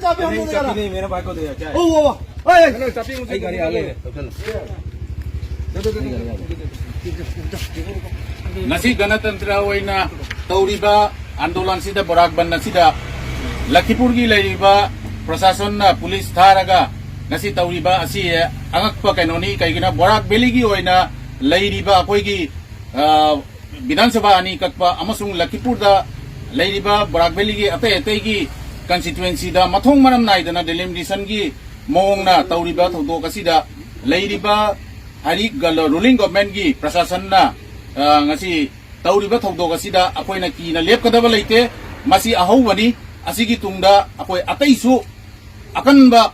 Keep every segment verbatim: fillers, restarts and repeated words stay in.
आप यहाँ बोल रहे हैं। नहीं, मेरे भाई को दे, क्या है? ओ, ओ, ओ, ओए, ओए। चलो, चाबी मुझे दे दो। गाड़ी आ गई है। चलो। ꯉꯁꯤ ꯒꯅꯇꯟꯇ꯭ꯔ ꯑꯣꯏꯅ ꯇꯧꯔꯤꯕ ꯑꯟꯗꯣꯂꯟꯁꯤꯗ, ꯕꯣꯔꯥꯛ ꯕꯟ ꯑꯁꯤꯗ ꯂꯈꯤꯄꯨꯔꯒꯤ ꯂꯩꯔꯤꯕ ꯄ꯭ꯔꯁꯥꯁꯟꯅ ꯄꯨꯂꯤꯁ ꯊꯥꯔꯒ ꯉꯁꯤ ꯇꯧꯔꯤꯕ ꯑꯁꯤ ꯑꯉꯛꯄ ꯀꯩꯅꯣꯅꯤ꯫ ꯀꯩꯒꯤꯅꯣ, ꯕꯣꯔꯥꯛ ꯚꯦꯂꯤꯒꯤ ꯑꯣꯏꯅ ꯂꯩꯔꯤꯕ ꯑꯩꯈꯣꯏꯒꯤ, ꯑ, ꯕꯤꯙꯥꯟ ꯁꯚꯥ ꯑꯅꯤ ꯀꯛꯄ ꯑꯃꯁꯨꯡ ꯂꯈꯤꯄꯨꯔꯗ ꯂꯩꯔꯤꯕ ꯕꯣꯔꯥꯛ ꯚꯦꯂꯤꯒꯤ ꯑꯇꯩ ꯑꯇꯩꯒꯤ ꯀꯟꯁꯇꯤꯇ꯭ꯋꯦꯟꯁꯤꯗ ꯃꯊꯣꯡ ꯃꯔꯝ ꯅꯥꯏꯗꯅ ꯗꯤꯂꯤꯃꯤꯇꯦꯁꯟꯒꯤ ꯃꯑꯣꯡꯅ ꯇꯧꯔꯤꯕ ꯊꯧꯗꯣꯛ ꯑꯁꯤꯗ ꯂꯩꯔꯤꯕ ꯍꯥꯏꯗꯤ ꯒ-, ꯔꯨꯂꯤꯡ ꯒꯣꯚꯔꯟꯃꯦꯟꯠꯀꯤ ꯄ꯭ꯔꯁꯥꯁꯟꯅ, ꯑ, ꯉꯁꯤ ꯇꯧꯔꯤꯕ ꯊꯧꯗꯣꯛ ꯑꯁꯤꯗ ꯑꯩꯈꯣꯏꯅ ꯀꯤꯅ ꯂꯦꯞꯀꯗꯕ ꯂꯩꯇꯦ꯫ ꯃꯁꯤ ꯑꯍꯧꯕꯅꯤ꯫ ꯑꯁꯤꯒꯤ ꯇꯨꯡꯗ ꯑꯩꯈꯣꯏ ꯑꯇꯩꯁꯨ ꯑꯀꯟꯕ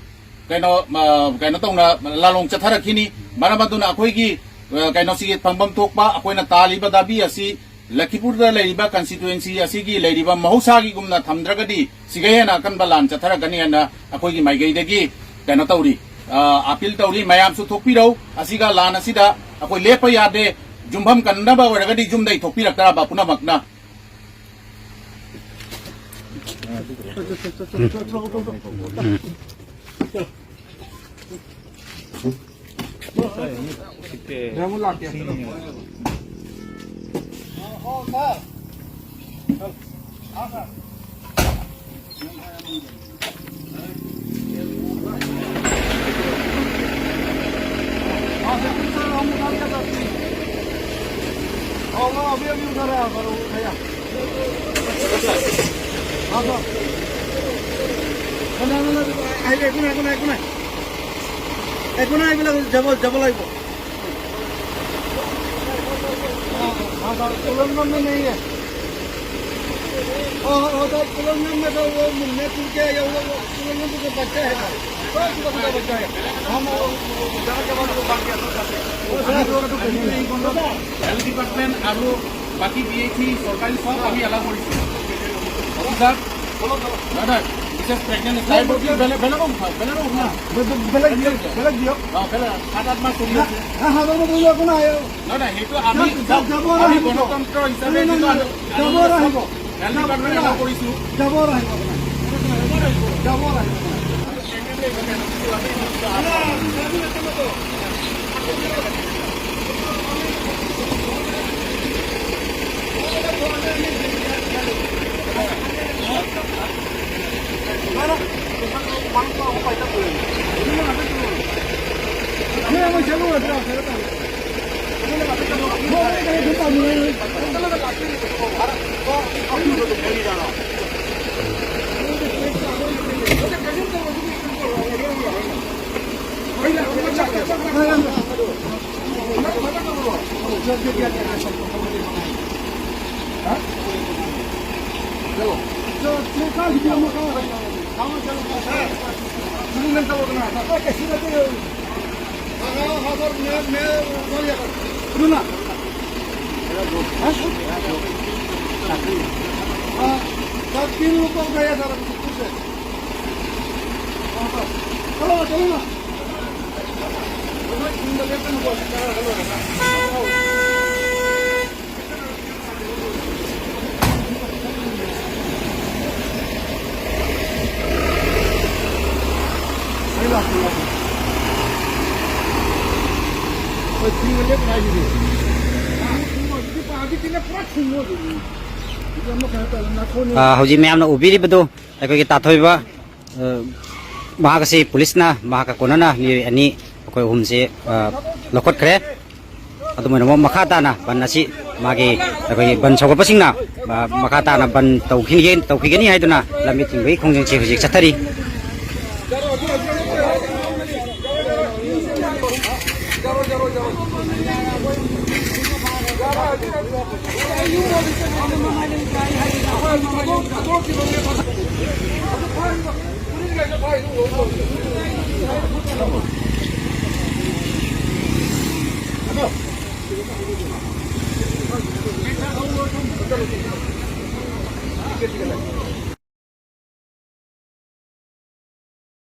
ꯀꯩꯅꯣ, ꯑ, ꯀꯩꯅꯣ ꯇꯧꯅ ꯂꯥꯂꯣꯡ ꯆꯠꯊꯔꯛꯈꯤꯅꯤ꯫ ꯃꯔꯝ ꯑꯗꯨꯅ ꯑꯩꯈꯣꯏꯒꯤ, ꯑ, ꯀꯩꯅꯣꯁꯤꯒꯤ ꯐꯪꯐꯝ ꯊꯣꯛꯄ ꯑꯩꯈꯣꯏꯅ ꯇꯥꯜꯂꯤꯕ ꯗꯥꯕꯤ ꯑꯁꯤ ꯂꯈꯤꯄꯨꯔꯗ ꯂꯩꯔꯤꯕ ꯀꯟꯁꯇꯤꯇ꯭ꯋꯦꯟꯁꯤ ꯑꯁꯤꯒꯤ ꯂꯩꯔꯤꯕ ꯃꯍꯧꯁꯥꯒꯤꯒꯨꯝꯅ ꯊꯝꯗ꯭ꯔꯒꯗꯤ ꯁꯤꯒ ꯍꯦꯟꯅ ꯑꯀꯟꯕ ꯂꯥꯟ ꯆꯠꯊꯔꯛꯀꯅꯤ ꯍꯥꯏꯅ ꯑꯩꯈꯣꯏꯒꯤ ꯃꯥꯏꯀꯩꯗꯒꯤ ꯀꯩꯅꯣ ꯇꯧꯔꯤ, ꯑ, ꯑꯥꯄꯤꯜ ꯇꯧꯔꯤ꯫ ꯃꯌꯥꯝꯁꯨ ꯊꯣꯛꯄꯤꯔꯧ꯫ ꯑꯁꯤꯒ ꯂꯥꯟ ꯑꯁꯤꯗ ꯑꯩꯈꯣꯏ ꯂꯦꯞꯄ ꯌꯥꯗꯦ꯫ ꯌꯨꯝꯐꯝ ꯀꯟꯅꯕ ꯑꯣꯏꯔꯒꯗꯤ ꯌꯨꯝꯗꯩ ꯊꯣꯛꯄꯤꯔꯛꯇ꯭ꯔꯕ ꯄꯨꯝꯅꯃꯛꯅ꯫ हाँ, सर, सर, हम उठा लिया, सर। हाँ, हाँ, अभी, अभी उठा रहा है, सर, वो उठाया। हाँ, सर। না, না, না, না, আহিব, একো নাই, একো নাই, একো নাই। একো নাই, এইবিলাক যাব, যাব লাগিব। हाँ, हाँ, सर, उलंघन में नहीं है। हाँ, हाँ, हाँ, सर, उलंघन में तो वो मिलने टूट के आया हुआ, वो उलंघन तो बच्चा है, सर। सर, छोटा, छोटा बच्चा है। हम वो, वो, वो, जहाँ जवान को बांध के अंदर जाते हैं। वो, सर, আমি তো, আমি তো এই বন্ধ, হেলথ ডিপাৰ্টমেণ্ট আৰু বাকী বি এইচ চি চৰকাৰী চব আমি এলাউ কৰিছোঁ। অফিচাৰ, দাদা, বিশেষ প্ৰেগনেণ্ট তাই বেলেগ, বেলেগক উঠাওক, বেলেগক উঠাওক। বেলেগ দিয়ক, বেলেগ দিয়ক। অ, বেলেগ সাত আঠ মাহ চলি আছে। হা, হা, যাব, যাব, একো নাই। নহয়, নহয়, সেইটো আমি, যাব, যাব, আমি আহিব। গণতন্ত্ৰ হিচাপে নাই, নাই, যিটো নাই, আমি, যাব, আমি আহিব। হেলথ ডিপাৰ্টমেণ্ট এলাউ কৰিছোঁ। যাব, আহিব, আপোনাৰ। ꯑ, ꯍꯧꯖꯤꯛ ꯃꯌꯥꯝꯅ ꯎꯕꯤꯔꯤꯕꯗꯨ ꯑꯩꯈꯣꯏꯒꯤ ꯇꯥꯊꯣꯏꯕ, ꯑ, ꯃꯍꯥꯛ ꯑꯁꯤ ꯄꯨꯂꯤꯁꯅ ꯃꯍꯥꯛꯀ ꯀꯣꯟꯅꯅ ꯃꯤꯑꯣꯏ ꯑꯅꯤ, ꯑꯩꯈꯣꯏ ꯑꯍꯨꯝꯁꯦ, ꯑ, ꯂꯧꯈꯠꯈ꯭ꯔꯦ꯫ ꯑꯗꯨꯃꯥꯏꯅ ꯑꯃꯨꯛ ꯃꯈꯥ ꯇꯥꯅ ꯕꯟ ꯑꯁꯤ ꯃꯥꯒꯤ ꯑꯩꯈꯣꯏꯒꯤ ꯕꯟ ꯁꯧꯒꯠꯄꯁꯤꯡꯅ, ꯑ, ꯃꯈꯥ ꯇꯥꯅ ꯕꯟ ꯇꯧꯈꯤꯒꯦ-, ꯇꯧꯈꯤꯒꯅꯤ ꯍꯥꯏꯗꯨꯅ ꯂꯝꯕꯤ ꯊꯤꯡꯕꯒꯤ ꯈꯣꯡꯖꯪꯁꯤ ꯍꯧꯖꯤꯛ ꯆꯠꯊꯔꯤ꯫